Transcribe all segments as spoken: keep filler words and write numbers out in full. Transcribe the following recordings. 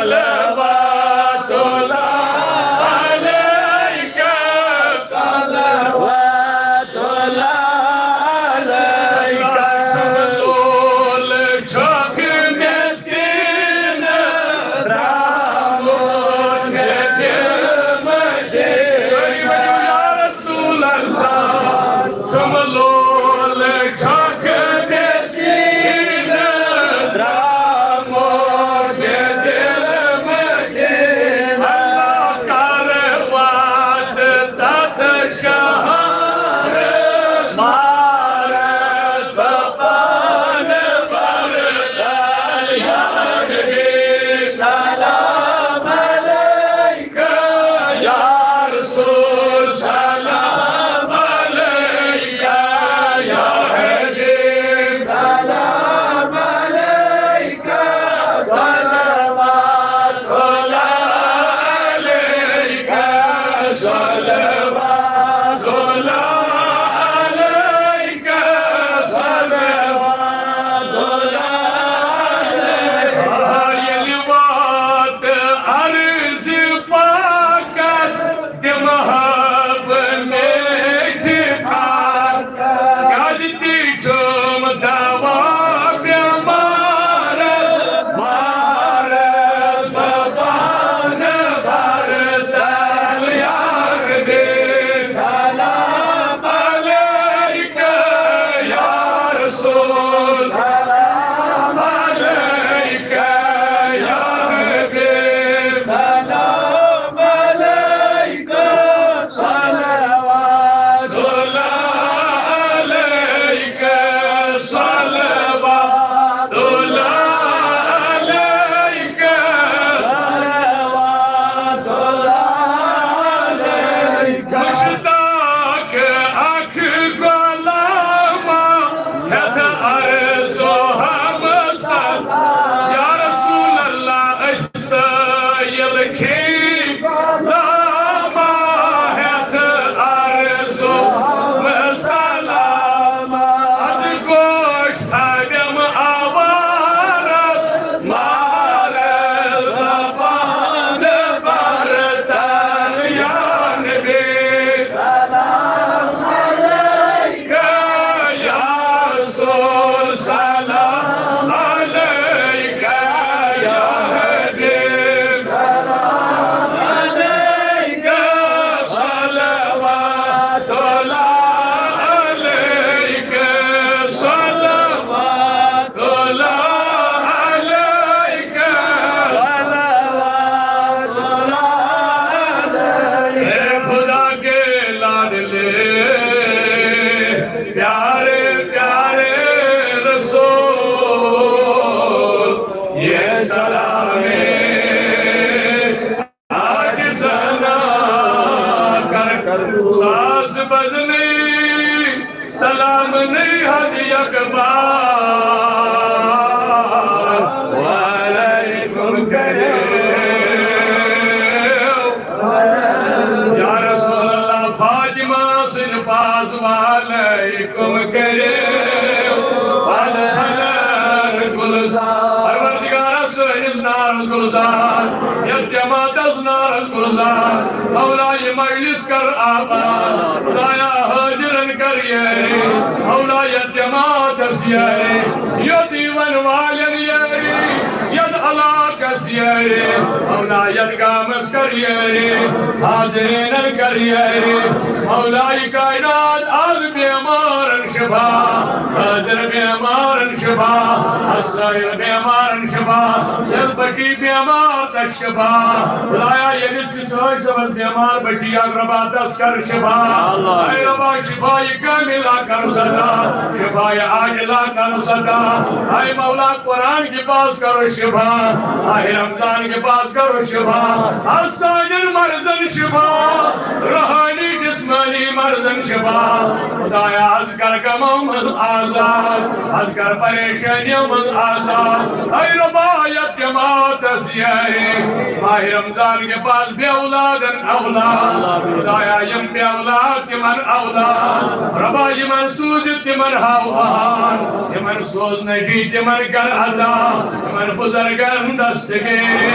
صلوات الله عليك، صلوات الله عليك۔ لول چھکھ مےٚ سینہٕ درامُت مےٚ دِل مدیٖنہٕ۔ سٲری ؤنِو یا رسول اللہ، ژھم لول چھکھ مےٚ سینہٕ درامُت مےٚ دِل مدیٖنہٕ۔ اللہ کر واتہٕ تتھ شہرس مارس بہٕ پانہٕ بردار۔ یا نبی سلام علیک، یا رسول سلام علیک، یا حبیب سلام علیک، صلوات اللہ علیک، صلوات اللہ علیک، صلوات اللہ علیک۔ ییٚلہِ واتہٕ عرض پاکس دِمہٕ ہا بہٕ میٖٹھِ پھاکس، کیٛازِ تہِ چھُم دوا بٮ۪مارس مارس بہٕ پانہٕ بردار۔ یا نبی سلام علیک، یا رسول سلام علیک، یا حبیب سلام علیک، صلوات اللہ علیک، صلوات اللہ علیک، صلوات اللہ علیک۔ مشتاق اکھ غلامہ ہٮ۪تھ عرض و ہمسا۔ یا رسول اللہ، أسۍ سٲیِل کھے غلامہ ہٮ۪تھ عرض و ہمسا۔ از گوش تھاوٮ۪م آوارس مارس دپان بردار۔ یا نبی سلام علیک، یا رسول سلام علیک، یا حبیب سلام علیک، صلوات اللہ علیک، صلوات اللہ علیک، صلوات اللہ علیک۔ اے خدا کے لاڈلے، پیارے پیارے رسول، یہ سلام عاجزانہ کر، ساز بزنی سلام نہیں حج یک بار وعلیکم کرے۔ یا رسول اللہ، فاطمہ سن پاس وعلیکم کرے۔ فل فلر گلزار، پروردگارہ سٲنِس نارس گلزار، یتھ جماعتس نارس گلزار، مولا یہ مجلس کر آباد، خدایا حاضرن کر یٲری، مولا یتھ جماعتس یٲری، یتھ یِوان والٮ۪ن یٲری، یتھ علاقس یٲری، مولا یتھ گامس کر یٲری، حاضرینن کر یٲری، مولا یہ کائنات از بیمارن شفا، حاضر بیمارن شفا، حسائل بیمارن شفا، یل بچی بیمار تس شفا، خدایا ییٚمِس تہِ سٲنۍ صٲبس بیمار بچی اقربا تس کر شفا۔ اللہ۔ اے ربا شفا کاملہ کر سدا، شفا عاجلہ کر سدا۔ اے مولا قرآن کے پاس کرو شفا، ماہ رمضان کے پاس کرو شفا، از سانٮ۪ن مرضن شفا، روحانی جسمانی مرضن شفا۔ خدایا از کر غمو منٛز آزاد، از کر پریشانیو منٛز آزاد۔ اے ربا یتھ جماعتس یٲری، ماہ رمضان کے بعد بے اولادن اولاد۔ خدایا یم بے اولاد تمن اولاد۔ ربا یمن سوز تمن ہاو بہار، یمن سوز نجی تمن کر عطا، یمن بزرگن دستگیری۔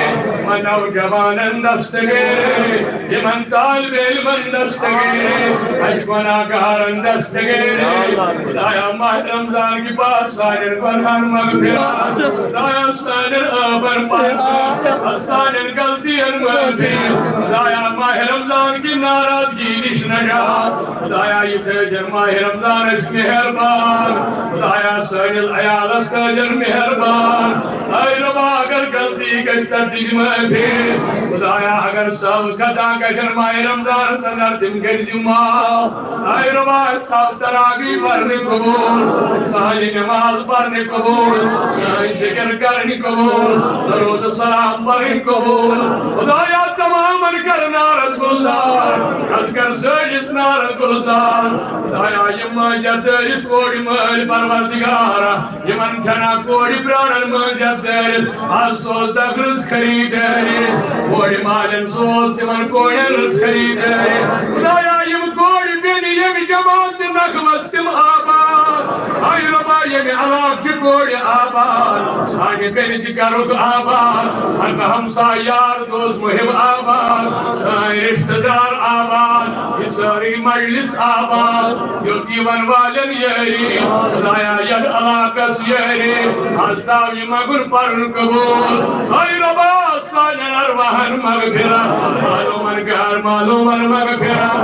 نوجوانن دستگیری، یمن طالب علمن دستگیری، اَسہِ گناہگارن دستگیری۔ خدایا، ماہ رمضان کہِ بعد سانٮ۪ن گناہن مغفرت۔ خدایا، سانٮ۪ن عٲبن پناہ، سانٮ۪ن غلطین معٲفی۔ خدایا، ماہ رمضان کہِ ناراضگی نِش نجات۔ خدایا، یہِ تھٲیزٮ۪ن ماہ رمضانس مہربان۔ خدایا، سٲنِس عیالس تھٲیزٮ۪ن مہربان۔ اے رۄبا، اگر غلطی گژھِ تہٕ دِژ معٲفی۔ خدایا، اگر سہو خطا گژھن ماہ رمضانس اندر، تِم کٔرزِ معاف۔ اے رۄبا، اَسہِ تھاو تراویح پرنہِ قبول، سانہِ نماز پرنہِ قبول، سٲنۍ ذکر کرنہِ قبول، درود و سلام پرنہِ قبول۔ خدایا، تمامن کر نارس گلزار، حد کر سٲنِس نارس گلزار۔ خدایا، یِم مٲنٛزِ دٲرِتھ کورِ مٲلۍ پروردگارا، یِمن چھنا کورِ پرانن مٲنٛزِ دٲرِتھ، آز سوز دکھ رٕژ خریدٲری۔ کورِ مالٮ۪ن سوز تِمن کورٮ۪ن رٕژ خریدٲری۔ خدایا، یِم کورِ بیٚنہِ ییٚمہِ جماعت ژٕ نکھ وس تِم آباد۔ اے رۄبا، ییٚمہِ علاقہٕ چہِ کورِ آباد، سانہِ بیٚنہِ تہِ کرُکھ آباد۔ حق ہمساے یار دوست محب آباد، سٲنۍ رشتہٕ دار آباد، یہِ سٲرٕے مجلس آباد۔ دیُت یِمن والٮ۪ن یٲری، خدایا، یتھ علاقس یٲری۔ از تھاو یہِ مغُن پرُن قبول۔ اے رۄبا، سانٮ۪ن ارواحن مغفرت، معلومن غیر معلومن مغفرت،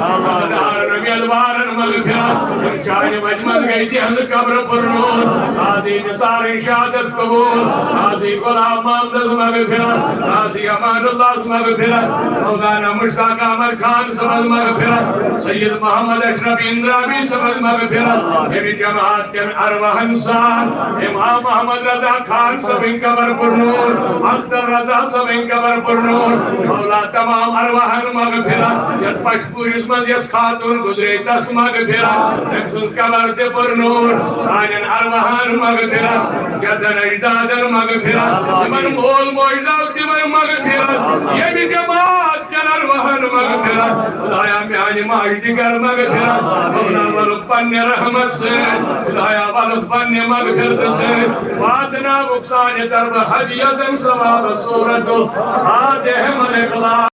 دارن امیدوارن مغفرت۔ یِم چانہِ وتہِ منٛز گٔے، تِہنٛد قبر پُرنور۔ قاضی نثارٕنۍ شہادت قبول۔ قاضی غلام محمدس مغفرت، قاضی امان اللہس مغفرت، مولانا مشتاق احمد خان صٲبس مغفرت، سید محمد اشرف اندرابی صٲبس مغفرت، ییٚمہِ جماعت کٮ۪ن ارواحن سان امام محمد رضا خان صٲبٕنۍ قبر پُرنور، اختر رضا صٲبٕنۍ قبر پُرنور۔ مولا، تمام ارواحن مغفرت، یتھ پشپوٗرِس منٛز یۄس خاتون گُزرے، تس مغفرت، تٔمۍ سٕنٛز قبر تہِ پُرنور، سانٮ۪ن ارواحن مغفرت، جدن اجدادن مغفرت، یِمن مول موج درٛاو، تِمن مغفرت، ییٚمہِ جماعت کٮ۪ن ارواحن مغفرت۔ خدایا، میانہِ ماجہِ تہِ کر مغفرت، مولا، ولُکھ پننہِ رحمت سۭتۍ، خدایا، ولُکھ پننہِ مغفرت سۭتۍ، واتناوُکھ سانہِ طرفہٕ ہدیتن ثواب صورت الفاتحہ من اخلاص۔